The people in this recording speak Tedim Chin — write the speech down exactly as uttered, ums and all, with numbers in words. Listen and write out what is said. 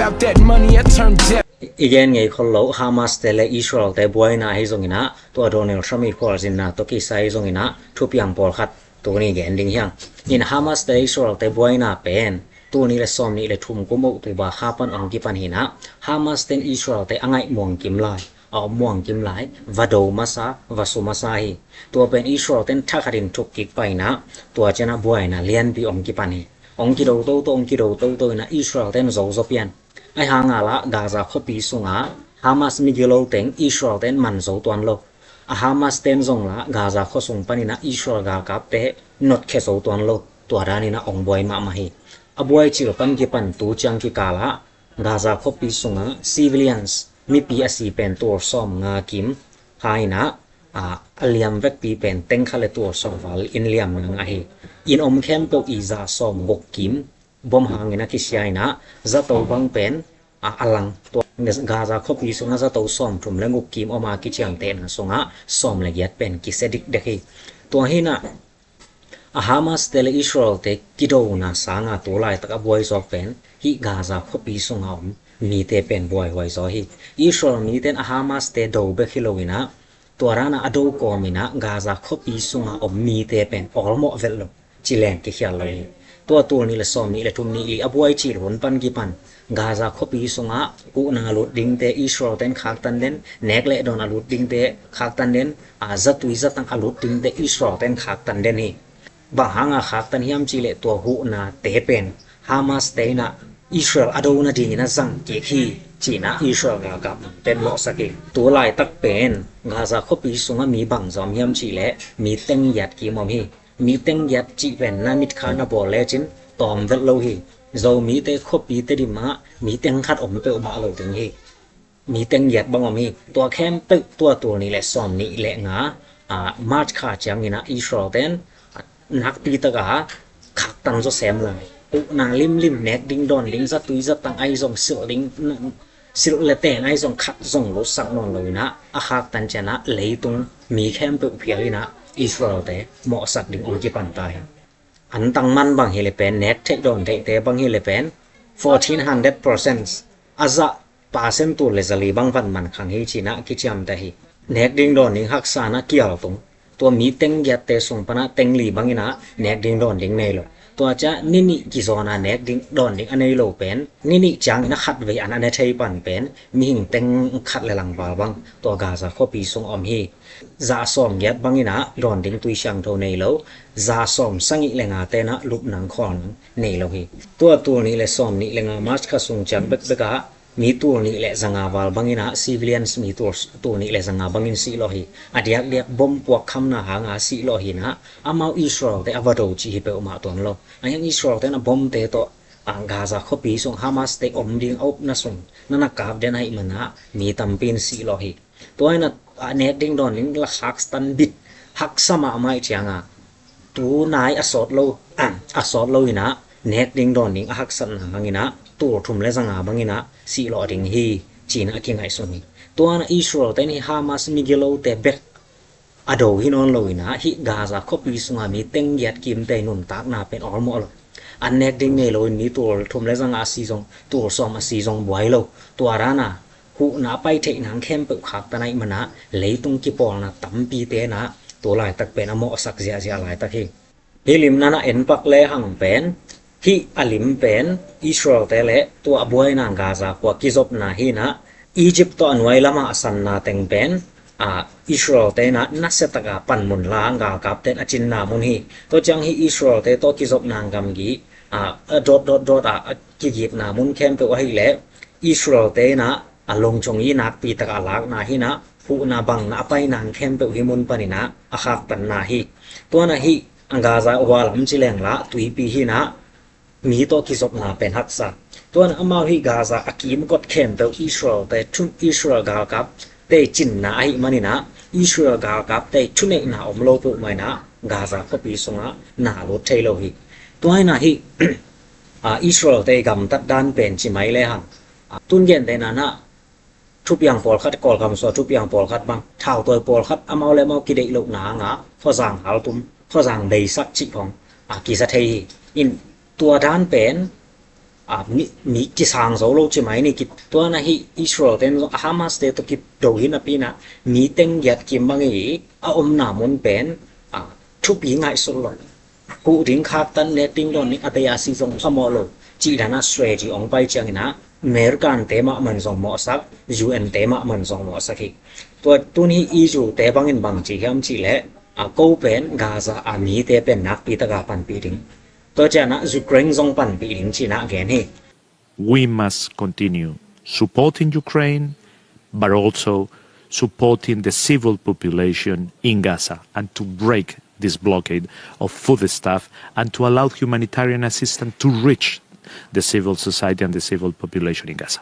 That money I turn debt. I gen ngei khol lo, Hamas te le Israel te buaina ahi zongin ah, tua Donald Trump i khualzinna tawh kisai zongin ah thupiang pawlkhat tuni gen ding hi hang. In Hamas te Israel te buaina pen tuni le sawm nih le thum kum October kha pan ong kipan hi in ah, Hamas ten Israel te a ngaih muang kim lai, a om muang kim lai, va do masa, va su masa hi. Tua pen Israel ten thakhatin thuk kik pai in ah, tua ciang ah buaina lianpi ong kipan hi. Ong kido toto, ong kido toto in ah Israel ten zo zaw pian. Ahi hang a lah Gaza khuapi sungah Hamas migilo teng Israel ten man zo tuan lo. A Hamas ten zong lah Gaza khua sung panin ah Israel galkapte notkhia zo tuan lo. Tua danin ah ong buai mahmah hi. A buai cil pan kipan tu ciang kikal ah Gaza khuapi sungah civilians, mipi a si pen tul sawm nga kim kha in ah, a, a liam vekpi pen teng khat le tul sawm val in liam nang ahi. In om khempeuh i za sawm guk kim bom hangin a kisia in ah, zato bang pen, a, a lang. Tua Gaza khuapi sungah zato sawm thum le guk kim om a, kiciamtehna sungah sawm le giat pen kisia dikdek hi. Tua hi in ah, a Hamas te le Israel te kidona sanga tu laitak a buai zawk pen hih Gaza khuapi sunga om mite pen buaihuai zaw hi. Israel mite in a Hamas te do bek hi lo in ah, tua dan a a do kawm in ah Gaza khuapi sunga om mite pen awlmawh velh lo, ci leng kikhial lo hi. Tua tul nih le sawm nih le thum, nih li a buai cil hun pan kipan Gaza khuapi sungah huhna a lut dingte Israel ten khaktan den, nek le dawn a lut dingte khaktan den, a, zatui zatang a lut dingte Israel ten khaktan den hi. Bang hanga khaktan hiam cih leh tua huhnate pen Hamas te in ah Israel a do nadingin a zang kik hi, ci in ah Israel galkap ten mawhsak hi. Tu laitak pen Gaza khuapi sungah mi bang zaw om hiam cih leh mi teng giat kim om hi. Mi teng giat cih pen na mitkha na bawl lecin tawm velh lo hi. Zomite khuapi Tedim ah mi teng khat om peuhmah lo ding hi. Mi teng giat bang om hi. Tua khempeuh tua tul nih le sawm nih le nga, a, March kha ciangin ah Israel ten, a, nakpi taka khaktan zaw sem lai. Huhna limlim, nek ding dawn ding, zatui zatang ahi zong silh ding, silh le ten ahi zong khat zong lutsak nawn lo in ah, a khaktan ciang ah leitung mi khempeuh phial in ah Israel te mawhsak ding ong kipan ta hi. An tang man bang hi le pen, nek theih dawn theihte bang hi le pen, fourteen hundred percent, a zah percent tul le zali bang van man khang hi, ci in ah kiciamteh hi. Nek ding dawn ding haksa in ah kial tung. Tua mi teng giatte sung pan ah teng li bangin ah nek ding dawn ding nei lo. Tua ciang ni nih kizawn a nek ding dawn ding a nei lo pen, ni nih ciangin a khatvei an a ne thei pan pen mihing teng khat le lang val bang tua Gaza khuapi sung om hi. Za sawm giat bangin ah dawn ding tui siangtho nei lo. Za sawm sagih le ngate in ah lupna khualna nei lo hi. Tua tul nih le sawm nih le nga March kha sung ciang bekbek ah mi tul nih le zanga val bangin ah, civilians mi tul, tul nih le zanga bangin sih lawh hi. A diakdiak bom puak khamna hanga sih lawh hi in ah, amau Israel te a va do cih hi peuhmah tuan lo. A hiang Israel ten a bomte tawh, a, Gaza khuapi sung Hamas te om ding a upna sung na na kap den ahih man ah mi tampi in sih lawh hi. Tua in ah, a, nek ding dawn ding la khaktan bit haksa mahmah ih ciang a, tu nai a sawt lo, a, a sawt lo in ah nek ding dawn ding a haksatna hangin ah tul thum le zanga bangin ah sih lawh ding hi, ci in ah a kingaihsun hi. Tua in ah Israel te in hih Hamas migilote bek a do hi nawn lo in ah, hih Gaza khuapi sunga mi teng giat kimte nuntakna pen awlmawh lo. An nek ding nei loin mi tul thum le zanga a si zong, tul sawm a si zong buai lo. Tua dan a huhna a pai theih nang khempeuh khaktan ahih man ah leitung kipawlna tampite in ah tu laitak pen a mawhsak ziahziah laitak hi. Hih limna na en pak lehang pen, hih a lim pen Israel te le tua a buaina Gaza khua kizopna hi in ah, Egypt tawh a nuai lamah a sanna teng pen, a, Israel te in ah nasia taka panmun la, galkapte in a cinna mun hi. Tua ciang hih Israel te tawh kizopna gamgi, a, a dawt dawt dawt a, a kigitna mun khempeuh ahih leh Israel te in ah a longcong i nakpi taka a lakna hi in ah, huhna bangna a pai nang khempeuh hih mun panin ah a khaktanna hi. Tua in ah hih a Gaza hua lam ci leng lah tuipi hi in ah, mi tawh kizopna pen haksa. Tua in ah amau hih Gaza a kimkot khempeuh Israel te thun, Israel galkapte cinna ahih manin ah, Israel galkapte thuneihna om lo peuhmah in ah Gaza khuapi sungah na lut thei lo hi. Tua in ah hih, a, Israel te gamtat dan pen ci mai lehang, a, tun gente in ah thupiang pawlkhat, Kawlgam sua thupiang pawlkhat bang, thautuai pawlkhat amau le amau kideih lohna hanga khuazang haltum, khuazang beisak cih khong, a, kisa thei hi. In tua dan pen a, mi, mi kisang zo lo ci mai ni. Ki, tua na hi Israel ten zong a Hamas te tawh kido hi napi na mi teng giat kim bang hi, a omna mun pen, a, thupi ngaihsut lo. Kuh ding khaktan le ting dawn ding a bei a si zong phamawh lo. Cih dan a strategy ong pai ciangin a American te mah man zong mawhsak, U N te mah man zong mawhsak hi. Tua tun hi E U te bangin bang ci hiam cih leh, a, ko pen Gaza a mite pen nakpi taka panpih ding. Tua cianah Ukraine zong panpih ding cinah gen hi. We must continue supporting Ukraine, but also supporting the civil population in Gaza and to break this blockade of foodstuff and to allow humanitarian assistance to reach the civil society and the civil population in Gaza.